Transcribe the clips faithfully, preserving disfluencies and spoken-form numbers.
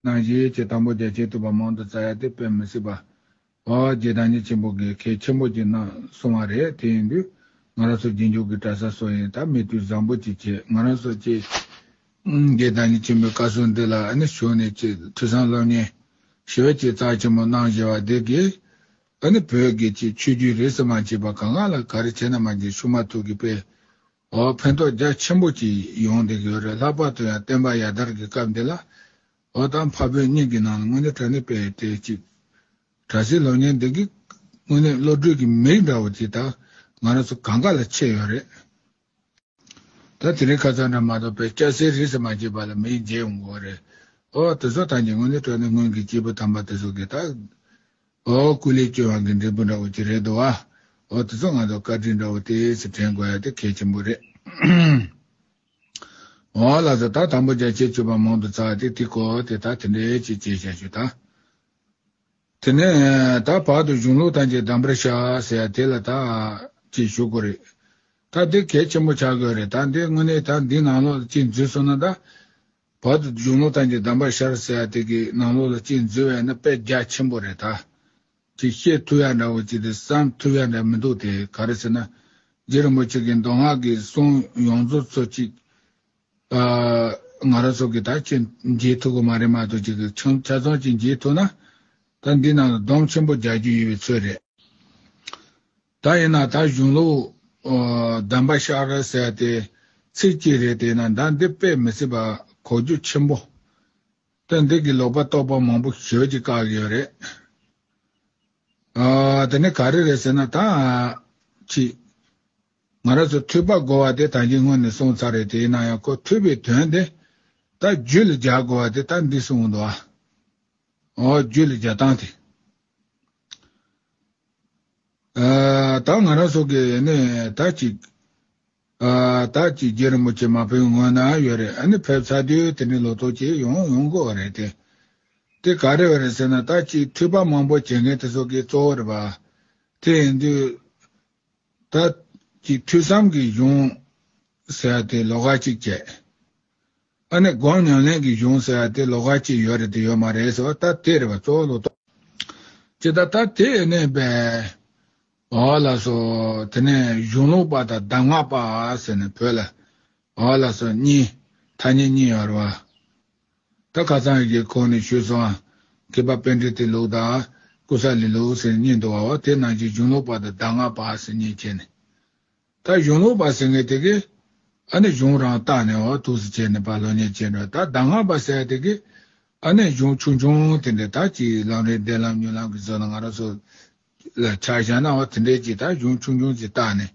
ནང་བཞིན་གྱི་དང་པོ་རྒྱ་ཆེར་ཐུབ་པ་མང་དུ་བཙལ་ཡ་དེ་དཔེ་མི་སྲིད་པ། ཨོ་རྗེ་བདག་ཉིད་ཆེན་པོ་གིས་གལ་ཆེན་པོ་ཅིག་གནང་གསུངས་པ་རེད། དེ་ཡིན་དུས་ང་རང་ཚོ་རྗེས་འཇུག་གི་གྲྭ་ས་སོགས་ཡིན་ད་མི་དུས་བཟང་པོ་ཅིག་བྱས་ང་རང་ཚོ་ཅིག་རྗེ་བདག་ཉིད་ཆེན་པོའི་བཀའ་སྲོལ་འདི་ལ་ཨ་ནི་ཞུགས་ནས་ཅིག་ཐོས་བསམ་སློབ་གཉེར་ཞི་བའི་ཅིག་རྩ་ཆེན་པོ་གནང་བཞེས་པ་འདི་གིས་ཨ་ནི་བོད་ཀྱི་ཅིག་ཆོས་བརྒྱུད་རིས་སུ་མ་ཆད་པ་གང་ག་ལ་ག་རེ་བྱས་ན་མ་བྱས་ཤུགས་མ་ཐུག་གི་དཔེ། ཨོ་ཕན་ཐོགས་རྒྱ་ཆེན་པོ་ཅིག་ཡོང་བསྡད་ཀྱི་ཡོད་རེད། ལྷག་པར་དུ་ཡང་བསྟན་པ་ཡར་དར་གྱི་སྐབས་འདི་ལ་ཨོ་ད་འཕགས་བོད་གཉིས་ཀྱི་ནང་ལ་དངོས་གནས་དྲང་གནས་དཔེ་དེ་ཅིག་གྲྭ་སའི་སློབ་གཉེར་འདི་གི་དངོས་གནས་བློ་གྲོས་ཀྱི་མིག་འདྲ་བོ་ཅིག་ད་ང་རང་ཚོ་གང་ག་ལ་ཕྱེ་ཡོད་རེད། ད་དེ་རིང་ཁ་སང་འདྲ་མ་གཏོགས་དཔེ་སྐྱ་སེར་རིས་སུ་མ་ཆད་པ་ལ་མིག་མཇལ་ཡོང་གི་ཡོད་རེད། ཨོ་དེ་ཚོ་ཐམས་ཅད་དངོས་གནས་དྲང་གནས་སྔོན་གྱི་སྐྱེས་བུ་དམ་པ་དེ་ཚོ་གི་ད། ཨོ་སྐུ་ལས་བསྐྱོན་པ་གི་འབྲས་བུ་འདྲ་བོ་ཅིག་རེད་འདུག་བ། ཨོ་དེ་ཚོ་ང་ཚོ་བཀའ་དྲིན་འདྲ་བོ་དེ་ཚོ་དྲན་དགོས་ཡ་དེ་གལ་ཆེན་པོ་རེད། ཨོ་ལགས་སོ། ད་དང་པོ་རྒྱ་ཆེར་ཐུབ་པ་མང་དུ་བཙལ་བ་དེ་དེ་གོ་དེ་ད་དེ་འདྲའི་ཅིག་བྱས་བཞག་ཞུ་ད། དེ་ནས་ད་བར་དུ་གཞུང་ལུགས་ཐམས་ཅད་གདམས་པར་ཤར་ཟེར་ཡ་དེ་ལ་ད་ཅིག་ཞུ་དགོས་རེད། ད་དེ་གལ་ཆེན་པོ་ཆགས་དགོས་རེད། ད་འདི་དངོས་གནས་ད་འདི་ནང་ལོགས་ལ་ཅིག་འཛུལ་སོང་ན་ད། བར་དུ་གཞུང་ལུགས་ཐམས་ཅད་གདམས་པར་ཤར་ཟེར་ཡ་དེ་གི་ནང་ལོགས་ལ་ཅིག་འཛུལ་བས་ན་དཔེ་རྒྱ་ཆེན་པོ་རེད་ད། ཅིག་བཤད་ཐུབ་ཡ་འདྲ་བོ་ཅིག་དེ་བསམ་ཐུབ་ཡ་འདྲ་མི་འདུག་དེ་ག་རེ་ཟེར་ན། རྗེ་རིན་པོ་ཆེ་གི་མདོ་སྔགས་ཀྱི་གསུང་ཡོངས་རྫོགས་ཚོ་ཅིག་ཨ། ང་རང་ཚོ་གི་ད་ཅིག་མཇལ་ཐུབ་ཀྱི་མ་རེད་མ་གཏོགས་ཅིག་གི་ཆུང་ཆ་ཚང་ཅིག་མཇལ་ཐུབ་ན། ད་འདི་ནང་ལ་སྡོམ་ཆེན་པོ་རྒྱག་རྒྱུ་ཡོད་པའི་ཚོད་རེད། ད་ཡིན་ན་ད་གཞུང་ལུགས་ཨོ་གདམས་པར་ཤར་ཟེར་དེ་ཚིག་གཅིག་རེད། དེ་ན་ད་འདི་དཔེ་མི་སྲིད་པ་གོ་རྒྱུ་ཆེན་པོ། ད་འདི་གི་ལོག་པ་རྟོག་པ་མང་པོ་ཞེ་པོ་ཅིག་བཀག་གི་ཡོད་རེད། ཨ་དེ་ནི་ག་རེ་རེད་ཟེར་ན་ད་ཅི། ང་རང་ཚོ་ཐོས་པ་དགོས་པ་དེ་ད་གིན་སྔོན་ནས་གསུངས་ཚར་རེད། དེ་ཡིན་ན་ཡང་ཁོ་ཐོས་པའི་དོན་དེ་ད་རྒྱུད་ལ་སྦྱར་དགོས་པ་དེ་ད་འདི་གསུངས་འདུག་ཨ། ཨོ་རྒྱུད་ལ་སྦྱར་སྟངས་དེ། ཨ་ད་ང་རང་ཚོ་གི་ནི་ད་ཅིག་ཨ་ད་ཅིག་རྗེ་རིན་པོ་ཆེ་མ་ཕེབས་སྔོན་ན་ཡོད་རེད། ཨ་ནི་ཕེབས་ཚར་དུས་དེ་ནི་ལོ་ཐོག་ཅིག་ཡོང་ཡོང་གི་ཡོད་རེད་དེ། དེ་ག་རེ་བ་རེད་ཟེར་ན་ད་ཅིག་ཐོས་པ་མང་པོ་བྱེད་མཁན་དེ་ཚོ་གི་གཙོ་བོ་རེད་པ། དེ་ཡིན་དུས་ད་ཅིག་ཐོས་བསམ་གྱི་གཞུང་ཟེར་ཡ་དེ་ལོགས་ཀ་ཅིག་བྱས། ཨ་ནི་སྒོམ་ཉམས་ལེན་གྱི་གཞུང་ཟེར་ཡ་དེ་ལོགས་ཀ་ཅིག་ཡོད་རེད་དེ་ཡོད་མ་རེད་ཟེར་བ་ད་དེ་རེད་པ། གཙོ་བོ་ལོ་ཏོག་ཅེས་ད་ད་དེ་ནས་པས། ཨོ་ལགས་སོ། དེ་ནས་གཞུང་ལུགས་པ་དང་གདམས་ངག་པ་ཟེར་ནས་བོད་ལ་ཨོ་ལགས་སོ་གཉིས་ཐ་སྙད་གཉིས་ཡོད་རེད་པ། ད་ཁ་སང་ཡི་གེ་ཁོང་ནས་ཞུས་སོང་ཨ། མཁས་པ་པཎྜི་ཏའི་ལུགས་དང་ཀུ་ས་ལི་ལུགས་ཟེར་གཉིས་འདུག་བ། དེ་ནང་བཞིན་གཞུང་ལུགས་པ་དང་གདམས་ངག་པ་ཟེར་གཉིས་བྱས་ནས། ད་གཞུང་ལུགས་པ་ཟེར་མཁན་དེ་གིས་ཨ་ནི་གཞུང་རང་བལྟས་ནས་འོ་ཐུགས་སུ་བྱས་ནས་ཕར་སློབ་གཉེར་བྱས་འགྲོ། ད་གདམས་ངག་པ་ཟེར་ཡ་དེ་གིས་ཨ་ནི་གཞུང་ཆུང་ཆུང་དེ་འདྲ་ད་ཅིག་ལམ་རིམ་བདེ་ལམ་མྱུར་ལམ་གྱི་བཟོ་ན་ང་རང་ཚོ་ལ་ཆ་བཞག་ན་འོ་དེ་འདྲའི་ཅིག་ད་གཞུང་ཆུང་ཆུང་ཅིག་བལྟས་ནས་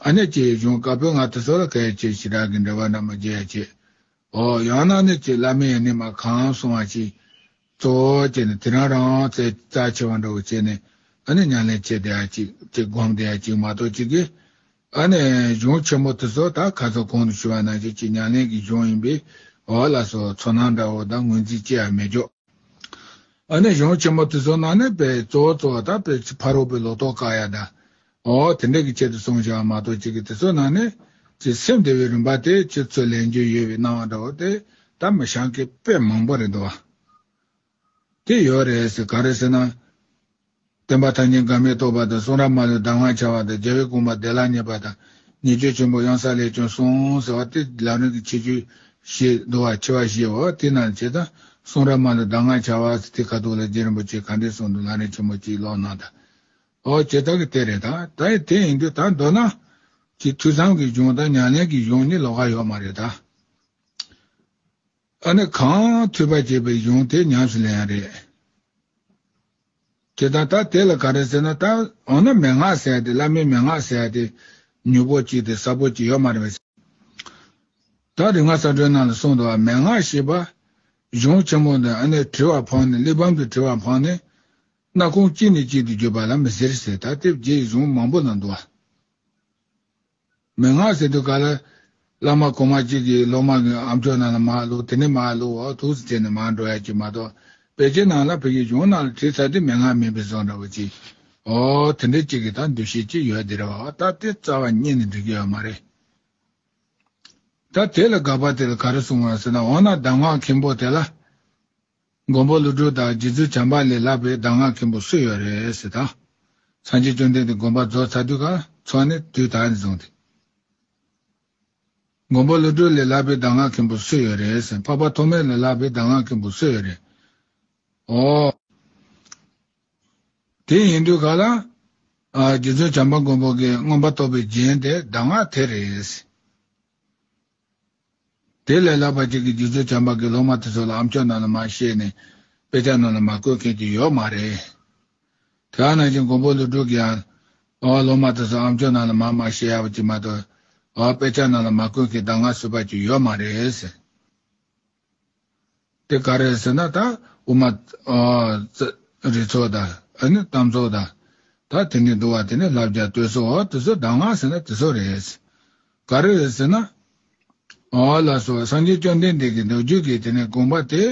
ཨ་ནི་ཅིག་གཞུང་བཀའ་པོད་ལྔ་དེ་ཚོ་ལ་གལ་ཆེ་ཞེ་དྲག་གི་འབྲེལ་བ་འདྲ་མ་བྱེད་ཡ་ཅིག་ཨོ་ཡང་ན་ནི་ཅིག་བླ་མའི་ཡི་ནི་མ་གང་གསུང་བ་ཅིག་གཙོ་བོ་བྱས་ནས་དེ་རང་རང་རྩ་རྩ་ཆེ་བ་འདྲ་བོ་བྱས་ནས་ཨ་ནི་ཉམས་ལེན་བྱེད་བསྡད་ཡ་ཅིག་ཅིག་སྒོམ་བསྡད་ཡ་ཅིག་མ་གཏོགས་ཅིག་གིས་ཨ་ནི་གཞུང་ཆེན་མོ་དེ་ཚོ་ད་ཁ་སང་གོང་དུ་ཞུ་བ་ནང་བཞིན་ཅིག་ཉམས་ལེན་གྱི་གཞུང་ཡིན་པས་ཨོ་ལགས་སོ་ཚོར་སྣང་འདྲ་བོ་དང་ངོས་འཛིན་ཅི་ཡང་མེད་འཇོག་ཨ་ནི་གཞུང་ཆེན་མོ་དེ་ཚོ་ནང་ནས་པའི་གཙོ་བོ་གཙོ་བོ་ད་པའི་ཕ་རོལ་པོའི་ལོག་རྟོག་བཀག་ཡ་ད། ཨོ་དེ་འདྲ་གི་ཆེད་དུ་གསུངས་བཞག་མ་གཏོགས་ཅིག་གི་དེ་ཚོ་ནང་ནས་ཅིག་སེམས་བདེ་བའི་རིམ་པ་དེ་ཅིག་ཚུར་ལེན་རྒྱུ་ཡོད་པའི་སྣང་བ་འདྲ་བོ་དེ་ད་མི་ཤང་གི་དཔེ་མང་པོ་རེད་འདུག་བ། དེ་ཡོད་རེད་ཟེར་ག་རེ་ཟེར་ན། བསྟན་པ་ཐམས་ཅད་འགལ་མེད་རྟོགས་པ་དང་གསུང་རབ་མ་ལུས་གདམས་ངག་འཆར་བ་དང་རྒྱལ་བའི་དགོངས་པ་བདེ་བླག་རྙེད་པ་དང་ཉེས་སྤྱོད་ཆེན་པོ་གཡང་ས་ལས་བྱུང་གསུངས་ཟེར་བ་དེ་ལམ་རིམ་གྱི་ཁྱད་ཆོས་བཞི་འདུག་བ། ཆེ་བ་བཞི་འོ་དེ་རྣམས་བྱས་ཙང་གསུང་རབ་མ་ལུས་གདམས་ངག་འཆར་བ་ཟེར་དེ་ཁ་ཐུག་ལ་རྗེ་རིན་པོ་ཆེས་ག་འདྲས་གསུངས་འདུག་ལམ་རིམ་ཆེན་མོ་གཅིག་ཀློག་གནང་དང་། འོ་བྱས་ཙང་གི་དེ་རེད་ད། ད་དེ་ཡིན་དུས་ད་མདོར་ན་ཅིག་ཐོས་བསམ་གྱི་གཞུང་དང་ཉམས་ལེན་གྱི་གཞུང་གཉིས་ལོགས་ཀ་ཡོད་མ་རེད་ད། ཨ་ནི་གང་ཐོས་པ་བྱས་པའི་གཞུང་དེ་ཉམས་སུ་ལེན་ཡ་རེད། དེ་དང་ད་དེ་ལ་ག་རེ་ཟེར་ན་ད་འོ་ན་མན་ངག་ཟེར་ཡ་དེ་བླ་མའི་མན་ངག་ཟེར་ཡ་དེ་མྱུར་པོ་གཅིག་དེ་གསལ་པོ་གཅིག་ཡོད་མ་རེད་པས། ད་རིག་སྔགས་གསལ་སྒྲོན་ནང་ལ་གསུངས་འདུག་བ། མན་ངག་ཞེས་པ་གཞུང་ཆེན་མོ་འདི་ཨ་ནི་བྲི་བ་ཕངས་ནས་གླེགས་བམ་དུ་བྲི་བ་ཕངས་ནས་སྣ་ཁུང་གཅིག་ནས་གཅིག་ཏུ་བརྒྱུད་པ་ལ་མི་ཟེར་ཟེར། ད་དེ་རྗེས་གཞུང་མང་པོ་ལ་འདུག་བ། མན་ངག་ཟེར་དུས་ག་ལ་བླ་མ་གོང་མ་གཅིག་གིས་སློབ་མ་གི་ཨམ་ཅོག་ནང་ལ་མར་བླུགས། དེ་ནས་མར་བླུགས། འོ་ཐུགས་སུ་བྱས་ནས་མར་འགྲོ་ཡ་གཅིག་མ་གཏོགས་དཔེ་ཆའི་ནང་ལ་བོད་ཀྱི་གཞུང་ནང་ལ་བྲིས་ཚར་དུས་མན་ངག་མིན་པའི་བཟོ་འདྲ་བོ་གཅིག་འོ་དེ་འདྲ་གཅིག་གི་ད་འདུ་ཤེས་གཅིག་ཡོད་དེ་རེད་བ། ད་དེ་རྩ་བ་ཉིད་ནས་འགྲིག་གི་ཡོད་མ་རེད། ད་དེ་ལ་དགག་པ་དེ་ལ་ག་རེ་གསུངས་པ་ཟེར་ན། འོ་ན་གདམས་ངག་མཁན་པོ་དེ་ལ་ མགོན་པོ་ཀླུ་སྒྲུབ་དང་རྗེ་བཙུན་བྱམས་པ་ལས་ལྷག་པའི་གདམས་ངག་མཁན་པོ་སུ་ཡོད་རེད་ཟེར་ད། སངས་རྒྱས་བཅོམ་ལྡན་འདས་དགོངས་པ་རྫོགས་ཚར་དུས་ག་ཚོགས་ནི་དུས་ད་ནས་བཟུང་སྟེ། མགོན་པོ་ཀླུ་སྒྲུབ་ལས་ལྷག་པའི་གདམས་ངག་མཁན་པོ་སུ་ཡོད་རེད་ཟེར། འཕགས་པ་ཐོགས་མེད་ལས་ལྷག་པའི་གདམས་ངག་མཁན་པོ་སུ་ཡོད་རེད། ཨོ། དེ་ཡིན་དུས་ག་ལ། ཨ་རྗེ་བཙུན་བྱམས་པ་མགོན་པོ་གིས་མངོན་པར་རྟོགས་པའི་རྒྱན་དེ་གདམས་ངག་དེ་རེད། དེ་ལས་ལྷག་པ་ཅིག་གིས་རྗེ་བཙུན་བྱམས་པ་གི་སློབ་མ་དེ་ཚོ་ལ་ཨམ་ཅོག་ནང་ལ་མར་བཤད་ནས་དཔེ་ཆ་ནང་ལ་མར་བཀོད་མཁན་ཅིག་ཡོད་མ་རེད། དེ་ནང་བཞིན་མགོན་པོ་ཀླུ་སྒྲུབ་ཀྱིས་ཡང་། ཨོ་སློབ་མ་དེ་ཚོ་ཨམ་ཅོག་ནང་ལ་མར་མར་བཤད་ཡག་པ་ཅིག་མ་གཏོགས། ཨོ་དཔེ་ཆ་ནང་ལ་མར་བཀོད་མཁན་གདམས་ངག་ཟུར་པ་ཅིག་ཡོད་མ་རེད་ཟེར། དེ་ག་རེ་ཟེར་ན་ད་དབུ་མ། ཨོ་རྩ་རིགས་ཚོགས་དང་ཨ་ནི་གཏམ་ཚོགས་དང་། ད་དེ་ནས་འདུལ་བ་དེ་ནས་བསླབ་བྱ་སྟོད་སོགས། ཨོ་དེ་ཚོ་གདམས་ངག་ཟེར་ན་དེ་ཚོ་རེད། ག་རེ་རེད་ཟེར་ན། ཨོ་ལགས་སོ། སངས་རྒྱས་བཅོམ་ལྡན་འདས་ཀྱི་ལོ་རྒྱུས་ཀྱི་དེ་ནས་དགོངས་པ་དེ།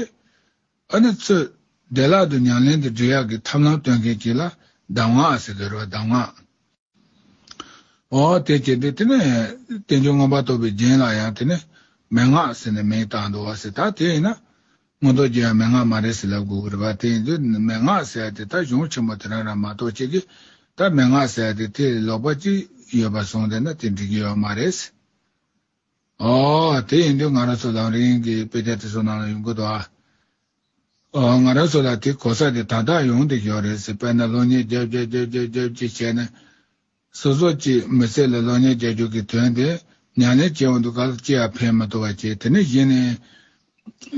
ཨ་ནི་ཚུར་བདེ་བླག་ཏུ་ཉམས་ལེན་དུ་འགྲོ་ཡག་གི་ཐབས་ལམ་སྟོན་མཁན་ཅིག་ལ་གདམས་ངག་ཟེར་གི་རེད་པ། གདམས་ངག་ཨོ་དེ་བྱས་ཏེ་དེ་ནས་རྟེན་འབྱུང་མངོན་པར་རྟོགས་པའི་རྒྱན་ལ་ཡང་དེ་ནས་མན་ངག་ཟེར་ནས་མིང་བཏགས་འདུག་པ་ཟེར། ད་དེ་ཡིན་ན་མངོན་རྟོགས་རྒྱན་ཡང་མན་ངག་མ་རེད་ཟེར་ལབ་དགོས་ཀྱི་རེད་པ། དེ་ཡིན་དུས་མན་ངག་ཟེར་ཡ་དེ་ད་གཞུང་ཆེན་པོ་དེ་རང་རང་མ་གཏོགས་ཅིག་གིས་ད་མན་ངག་ཟེར་ཡ་དེ་དེ་ལོག་པ་ཅིག་ཡོད་པ་བཟུང་བསྡད་ན་དེ་འགྲིག་གི་ཡོད་མ་རེད། ཨོ་དེ་ཡིན་དུས་ང་རང་ཚོ་ལམ་རིམ་གྱི་དཔེ་ཆ་དེ་ཚོ་ནང་ལ་ཡོང་གི་འདུག་ཨ། ཨོ་ང་རང་ཚོ་ལ་དེ་གོ་ས་དེ་ད་ལྟ་ཡོང་བསྡད་ཡོད་རེད་ཟེར། དཔེར་ན་སློབ་གཉེར་རྒྱབ་རྒྱབ་རྒྱབ་རྒྱབ་རྒྱབ་ཅིག་བྱས་ནས། སོ་སོ་ཅིག་མི་ཚེ་ལ་སློབ་གཉེར་རྒྱག་རྒྱུ་གི་དོན་དེ་ཉམས་ལེན་བྱེད་འོང་དུས་ག་ལ་ཅི་ཡང་ཕན་མི་ཐོགས་པ་བྱས། དེ་ནས་གཞི་ནས་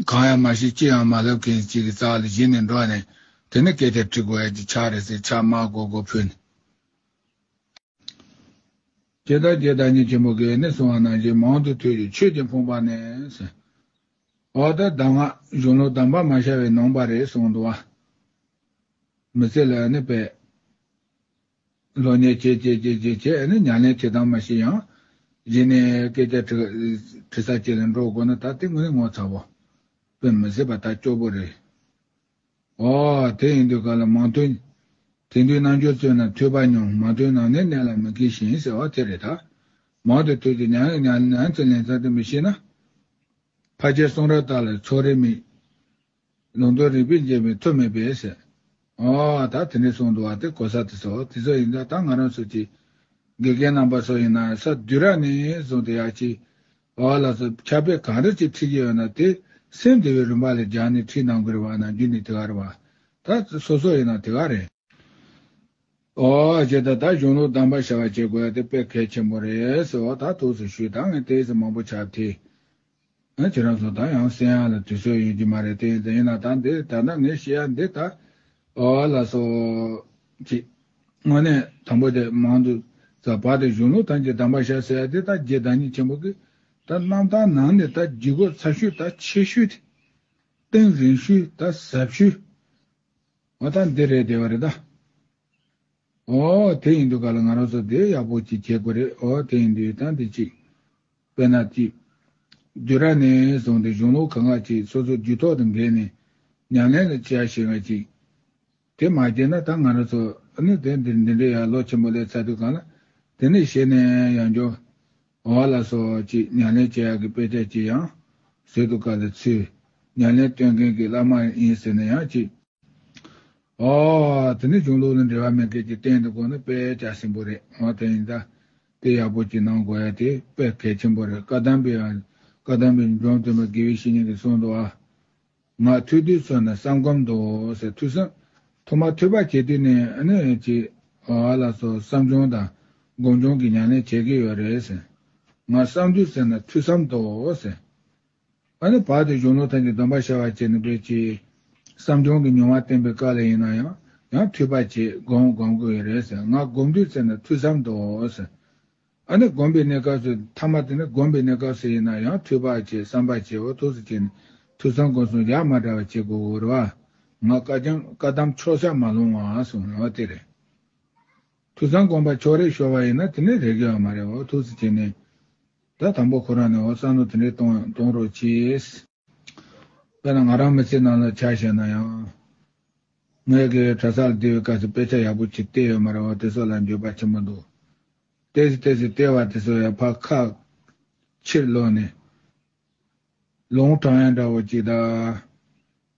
གང་ཡང་མ་ཤེས་ཅི་ཡང་མ་ལབ་མཁན་ཅིག་གི་རྩ་ལ་གཞི་ནས་འགྲོ་ནས་དེ་ནས་སྐད་ཆ་དྲི་དགོས་ཡ་ཅིག་ཆགས་རེད་ཟེར། ཕྱག་དམར་སྒོར་སྒོར་ཕུལ་ནས། ཇི་ལྟར་རྗེ་བདག་ཉིད་ཆེན་པོ་གིས་ནི་གསུངས་པ་ནང་བཞིན། མང་དུ་ཐོས་ཀྱང་ཆོས་ཀྱི་ཕོངས་པ་ནི་ཟེར། འོ་ད་གདམས་ངག་གཞུང་ལུགས་གདམས་པ་མ་ཤར་བའི་ནང་པ་རེད་གསུངས་འདུག་པ། མི་ཚེ་ལ་ནི་དཔེ། སློབ་གཉེར་བྱེད་བྱེད་བྱེད་བྱེད་བྱེད་ཨ་ནི་ཉམས་ལེན་བྱེད་སྟངས་མ་ཤེས་ཡང་། གཞི་ནས་སྐད་ཆ་དྲི་དྲི་ས་ཅིག་ལ་འགྲོ་དགོས་ན་ད་དེ་དངོས་གནས་ངོ་ཚ་པོ། དཔེ་མི་སྲིད་པ་ད་སྐྱོ་པོ་རེད། ཨོ་དེ་ཡིན་དུས་ག་ལ་མང་ཐོས། དེང་དུས་རྣལ་འབྱོར་བཙལ་ན་ཐོས་པ་ཉུང་། མང་ཐོས་ནམ་ནས་གནས་ལ་མི་འགལ་ཞིང་ཟེར་བ་དེ་རེད་ད། མང་དུ་ཐོས་ཀྱང་ཉམས་ཉམས་ཉམས་ཚུལ་ལེན་ཚུལ་དེ་མི་ཤེས་ན། ཕར་ཕྱིན་གསུང་རབ་དག་ལ་ཚོགས་རིགས་མེད། ལུང་རྟོགས་རིགས་པས་འབྱེད་པའི་མཐུ་མེད་པས་ཟེར། ཨོ་ད་དེ་འདྲ་གསུངས་འདུག་པ། དེ་གོ་ས་དེ་ཚོ་དེ་ཚོ་ཡིན་ད། ད་ང་རང་ཚོ་གི་དགེ་རྒན་རྣམ་པ་ཚོ་ཡིན་ན་ས་བསྡུས་ར་ནས་བཟུང་སྟེ་ཡག་ཅིག་ཨོ་ལགས་སོ། ཕྱག་དཔེ་གང་རེ་ཅིག་ཁྲིད་ཀྱི་ཡོད་ན་དེ་སེམས་བདེ་བའི་རིམ་པ་ལ་སྦྱར་ནས་ཁྲིད་གནང་དགོས་རེད་པ། ནམ་རྒྱུན་ནས་དེ་ག་རེད་པ། ད་སོ་སོ་ཡིན་ན་དེ་ག་རེད། ཨོ་ཞེས་ད་ད་གཞུང་ལུགས་གདམས་པ་ཤར་བ་བྱེད་དགོས་ཡ་དེ་དཔེ་གལ་ཆེན་པོ་རེད་ཟེར་བ་ད་ཐུགས་སུ་ཞུས། ད་ངས་དེ་ཚོ་མང་པོ་ཆགས་ཏེ། ཨ་ཁྱེད་རང་ཚོ་ད་ཡང་གསན་ཡག་ལ་དུས་ཚོད་ཡོད་ཀྱི་མ་རེད། དེ་ཡིན་ད་ཡིན་ན་ད་འདི་ད་ལྟ་ངས་བཤད་ཡ་འདི་ད། ཨོ་ལགས་སོ། ཅིག་དངོས་གནས་དང་པོ་དེ་མང་དུ་ཟ་བ་དེ་གཞུང་ལུགས་ཐམས་ཅད་གདམས་པ་ཤར་ཟེར་ཡ་དེ་ད་རྗེ་བདག་ཉིད་ཆེན་པོ་གིས་ད་རྣམ་ཐར་ནང་ནས་ད་ལྗིད་ཁོག་ཚ་ཤོས་ད་ཆེ་ཤོས་དེ། གཏིང་རིང་ཤོས་ད་ཟབ་ཤོས། འོ་ད་འདི་རེད་བསྡད་པ་རེད་ད། ཨོ་དེ་ཡིན་དུས་ག་ལ་ང་རང་ཚོ་དེ་ཡག་པོ་ཅིག་བྱེད་དགོས་རེད། ཨོ་དེ་ཡིན་དུས་ད་འདི་ཅིག་དཔེར་ན་ཅིག་བསྡུས་ར་ནས་བཟུང་སྟེ་གཞུང་ལུགས་གང་ག་ཅིག་སོ་སོ་རྒྱུད་ཐོག་ཏུ་འགེལ་ནས་ཉམས་ལེན་ལ་བྱེད་ཡ་ཞིག་ང་ཅིག་དེ་མ་བྱས་ན་ད་ང་རང་ཚོ་ཨ་ནི་དེ་འདི་འདི་འདྲའི་ཡ་ལོ་ཆེན་པོ་སླེབས་ཚར་དུས་གང་ལ་དེ་ནས་གཞི་ནས་ཡང་འགྱོ། ཨོ་ལགས་སོ་ཅིག་ཉམས་ལེན་བྱེད་ཡག་གི་དཔེ་ཆ་ཅིག་ཡང་ཟུར་དུ་ག་ལ་ཚུད། ཉམས་ལེན་སྟོན་མཁན་གྱི་བླ་མ་ཡིན་ཟེར་ན་ཡང་ཅིག་ཨོ་དེ་ནི་གཞུང་ལུགས་ལ་འབྲེལ་བ་མེད་མཁན་གྱི་སྟེང་དུ་དགོངས་ན་དཔེ་རྒྱ་ཆེན་པོ་རེད། འོ་དེ་ཡིན་ད། དེ་ཡག་པོ་ཅིག་གནང་དགོས་ཡ་དེ་དཔེ་གལ་ཆེན་པོ་རེད། བཀའ་གདམས་པའི་བཀའ་གདམས་པའི་འབྱུང་སྟོན་པ་དགེ་བའི་བཤེས་གཉེན་གྱིས་གསུངས་འདུག་ཨ། ང་ཐོས་དུས་ཚོར་ན་བསམ་སྒོམ་འདུག་ཟེར། ཐོས་བསམ་ཐོག་མ་ཐོས་པ་བྱེད་དུས་ནས་ཨ་ནི་ཅིག་ཨ་ལགས་སོ་བསམ་བྱུང་དང་སྒོམ་བྱུང་གི་ཉམས་ལེན་བྱེད་ཀྱི་ཡོད་རེད་ཟེར། ང་བསམ་དུས་ཟེར་ན་ཐོས་བསམ་འདུག་ཟེར། ཨ་ནི་བར་དུ་གཞུང་ལུགས་ཐམས་ཅད་གདམས་པ་ཤར་བ་བྱས་ནས་པའི་ཅིག་བསམ་བྱུང་གི་མྱོང་བ་བསྟན་པའི་སྐབས་ལ་ཡིན་ན་ཡང་ཡང་ཐོས་པ་བྱེད་སྒོམ་སྒོམ་དགོས་ཡོད་རེད་ཟེར། ང་སྒོམ་དུས་ཟེར་ན་ཐོས་བསམ་འདུག་ཟེར། ཨ་ནི་སྒོམ་པའི་གནས་སྐབས་སུ་ཐ་མ་དེ་ནི་སྒོམ་པའི་གནས་སྐབས་སུ་ཡིན་ན་ཡང་ཐོས་པ་བྱེད་བསམ་པ་བྱེད་འོ་ཐུགས་སུ་བྱས་ནས་ཐོས་བསམ་སྒོམ་གསུམ་ཡར་མར་འདྲ་བ་བྱེད་དགོས་རེད་བ། ང་བཀའ་གདམས་བཀའ་གདམས་ཕྱོགས་ཆ་མ་ལོང་བ་གསུངས་ཡོད་དེ་རེད། ཐོས་བསམ་སྒོམ་པ་ཕྱོགས་རེ་ཤོར་བ་ཡིན་ན་དེ་ནི་རེག་གི་ཡོད་མ་རེད་འོ་ཐུགས་སུ་བྱས་ནས། ད་དང་པོ་ཁོ་རང་ནས་འོ་བསམ་བློ་དེ་འདྲའི་གཏོང་གཏོང་རོགས་གྱིས། དཔེར་ན་ང་རང་མི་ཚེ་ནང་ལ་ཆ་བཞག་ན་ཡང་། ངས་གི་གྲྭ་སར་བསྡད་པའི་སྐབས་སུ་དཔེ་ཆ་ཡག་པོ་ཅིག་བལྟས་ཡོད་མ་རེད་བ། དེ་ཚོ་ལ་འགྱོད་པ་ཆེན་པོ་འདུག་ཏོག་ཙམ་ཏོག་ཙམ་བལྟས་པ་དེ་ཚོ་ཡང་ཕར་ཁ་ཕྱིར་ལོག་ནས། ལུང་དྲངས་ཡ་འདྲ་བོ་ཅིག་དང་།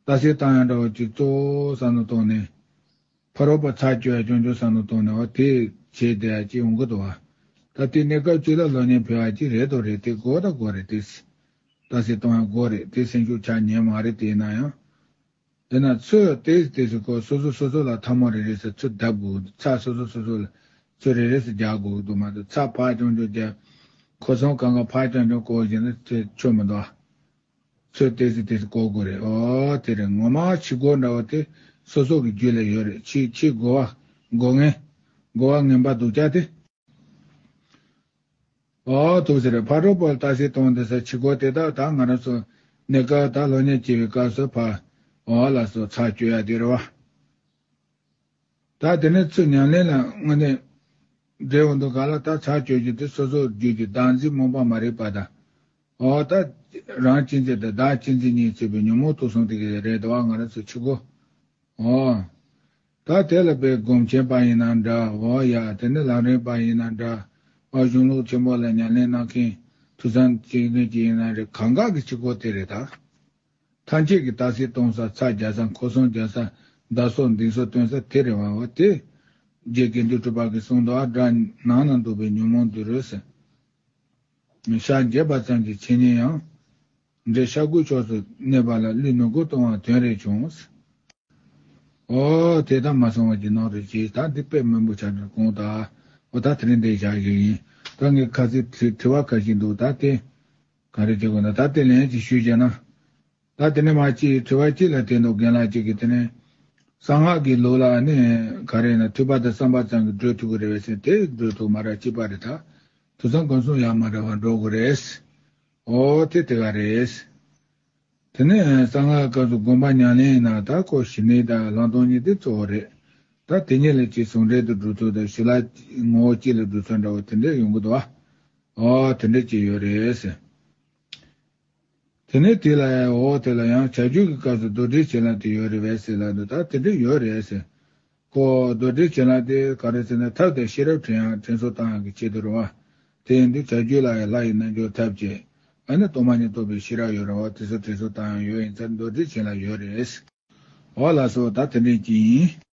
ལྟ་ཞིབ་བཏང་ཡང་འདྲ་བ་ཅིག་གཙོ་བོ་བསམ་བློ་གཏོང་ནས། ཕ་རོལ་པོ་ཚར་གཅོད་ཡ་སྐྱོན་བརྗོད་བསམ་བློ་གཏོང་ནས་འོ་དེ་བྱས་བསྡད་ཡ་ཅིག་ཡོང་གི་འདུག་བ། ད་དེ་གནས་སྐབས་གཅིག་ལ་སློབ་གཉེར་ཕུལ་བ་ཅིག་རེད་དོ་རེད། དེ་དགོས་ད་དགོས་རེད། དེ་ལྟ་ཞིབ་གཏོང་ཡ་དགོས་རེད། དེ་སེམས་ཤུགས་ཆག་ཉན་མ་རེད། དེ་ཡིན་ན་ཡང་། དེ་ན་ཚོས་དེ་དེ་ཚོ་ཁོ་སོ་སོ་སོ་སོ་ལ་ཐལ་མོ་རེ་རེ་ཟེར་ཚུར་བརྡབ་དགོས། ཚ་སོ་སོ་སོ་སོ་ལ་ཚུར་རེ་རེ་ཟེར་རྒྱག་དགོས་འདུག་མ་གཏོགས་ཚ་ཕར་ཅུང་ཅུང་རྒྱག་ཁོ་ཚོང་གང་ག་ཕར་ཅུང་ཅུང་བཀོག་བཞིན་ན་དེ་ཆོ་མི་འདུག་ཚོད་ལྟས་སུ་དེ་སུ་གོ་དགོས་རེད། ཨོ་དེ་རེད། ངོ་མ་ཕྱི་གོ་འདྲ་བོ་དེ་སོ་སོ་གི་རྒྱུད་ལ་ཡོད་རེད། ཕྱི་ཕྱི་གོ་བ་གོ་ངན་གོ་བ་ངན་པ་སྡུག་ཅག་དེ། ཨོ་ཐུག་ཟེར་རེད། ཕ་རོལ་པོ་ལ་ལྟ་ཞིབ་གཏོང་དེ་ས་ཕྱི་གོ་དེ་དག་ད་ང་རང་ཚོ་གནས་སྐབས་ད་སློབ་གཉེར་བྱེད་པའི་སྐབས་སུ་ཕ་ཨོ་ལ་སོ་ཚར་གཅོད་ཡ་དེ་རེད་བ། ད་དེ་ནས་ཚུར་ཉམས་ལེན་ལ་དངོས་གནས་འབྲེལ་འོང་དུས་ག་ལ་ད་ཚར་གཅོད་རྒྱུ་དེ་སོ་སོ་རྒྱུད་ཀྱི་བདག་འཛིན་རྨོངས་པ་མ་རིག་པ་དང་། ཨོ་ད་རང་གཅེས་འཛིན་དང་བདག་གཅེས་འཛིན་གཉིས་ཚུད་པའི་ཉོན་མོངས་དུག་གསུམ་དེ་ག་རེད་འདུག་བ། ང་རང་ཚོ་ཕྱི་གོ། ཨོ། ད་དེ་ལ་དཔེ་སྒོམ་ཆེན་པ་ཡིན་ན་འདྲ། ཨོ་ཡ་དེ་ནས་ལམ་རིམ་པ་ཡིན་ན་འདྲ། ཨོ་གཞུང་ལུགས་ཆེན་པོ་ལ་ཉམས་ལེན་གནང་མཁན་ཐུགས་བསམ་བྱེད་མཁན་ཅིག་ཡིན་ན་རེད། གང་ག་གི་ཕྱི་གོ་དེ་རེད་ད། ཐམས་ཅད་ཀྱི་ལྟ་ཞིབ་གཏོང་ས། ཚ་རྒྱག་ས། ཁོ་སོང་རྒྱག་ས། བདག་སོགས་འདི་སོགས་སྟོན་ས་དེ་རེད་བ། འོ་དེ་རྗེ་དགེ་འདུན་གྲུབ་པ་གིས་གསུངས་འདུག་ཨ། སྒྲ་ནང་ན་འདུག་པའི་ཉོན་མོངས་འདུལ་རོལ་ཟེར། ཤར་འགྱེད་པ་ཙམ་གྱི་འཆད་ཉན་ཡང་། འདྲེ་ཤ་ཁུའི་ཕྱོགས་སུ་གནས་པ་ལ། ཀླུས་ནུབ་སྒོ་གཏོང་བ་དོན་རེ་བྱུང་། ཨོ་དེ་ལྟར་མ་སོང་བ་ཅིག་ནོར་རེ་བྱས། ད་འདི་དཔེ་སྨོན་པོ་ཆ་འདྲ་གོང་དག་ཨོ་ད་དེ་རིང་འདི་བཞག་གི་ཡིན། ད་ངས་ཁ་སང་དྲི་དྲི་བ་ཁ་ཤས་འདུག་ད་དེ་ག་རེ་བྱེད་དགོས་ན་ད་དེ་ལན་ཅིག་ཞུས་བྱས་ན། ད་དེ་ནས་མ་གཅིག་དྲི་བ་གཅིག་ལ་བསྟན་འདུག་རྒན་ལགས་གཅིག་གིས་དེ་ནས་གསང་སྔགས་ཀྱི་ལུགས་ལ་ནི་ག་རེ་ན་ཐོས་པ་དང་བསམ་པ་ཙམ་གྱིས་སྒྲོལ་ཐུབ་ཀྱི་རེད་པས་ཟེར། དེ་སྒྲོལ་ཐུབ་མ་རེད། གཅིག་པ་རེད་ད། དུས་སང་གང་སོང་ཡང་མ་འདྲ་བར་འགྲོ་དགོས་རེད། ཨོ་དེ་དེ་ག་རེད། དེ་ནས་གསང་སྔགས་སྐབས་སུ་སྒོམ་པ་ཉམས་ལེན་ཡིན་ན་ད་ཁོ་ཞི་གནས་དང་ལྷག་མཐོང་གཉིས་དེ་གཙོ་བོ་རེད། ད་དེ་གཉིས་ལ་གཅིག་ཟུང་འབྲེལ་དུ་སྒྲུབ་ཚུལ་དང་ཞི་ལྷག་ངོ་བོ་གཅིག་ལ་སྒྲུབ་ཚུལ་འདྲ་བོ་དེ་འདྲས་ཡོང་གི་འདུག་ཨ། ཨོ་དེ་འདྲས་ཅིག་ཡོད་རེད་ཟེར། དེ་ནས་དེ་ལ་ཡང་འོ་དེ་ལ་ཡང་བྱ་རྒྱུད་ཀྱི་སྐབས་སུ་མདོ་སྡེའི་བྱིན་རླབས་དེ་ཡོད་རེད་པས་ཟེར་ལབ་འདུག་ད་དེ་འདྲ་ཡོད་རེད་ཟེར། ཁོ་མདོ་སྡེའི་བྱིན་རླབས་དེ་ག་རེ་ཟེར་ན་ཐབས་དང་ཤེས་རབ་དྲན་ཡང་དྲན་གསོ་བཏང་ཡག་གི་ཆེད་དུ་རེད་བ། དེ་ཡིན་དུས་བྱ་རྒྱུད་ལ་ཡང་ལྷ་ཡི་རྣལ་འབྱོར་ཐབས་ཀྱིས་ཨ་ནི་སྟོང་པ་ཉིད་རྟོགས་པའི་ཤེས་རབ་ཡོད་རེད་བ། དེ་ཚོ་དྲན་གསོ་བཏང་ཡག་ཡོད་ཡིན་ཙང་མདོ་སྡེའི་བྱིན་རླབས་ཡོད་རེད། འོ་ལགས་སོ། ད་དེ་འདྲས་ཀྱི་ཡིན།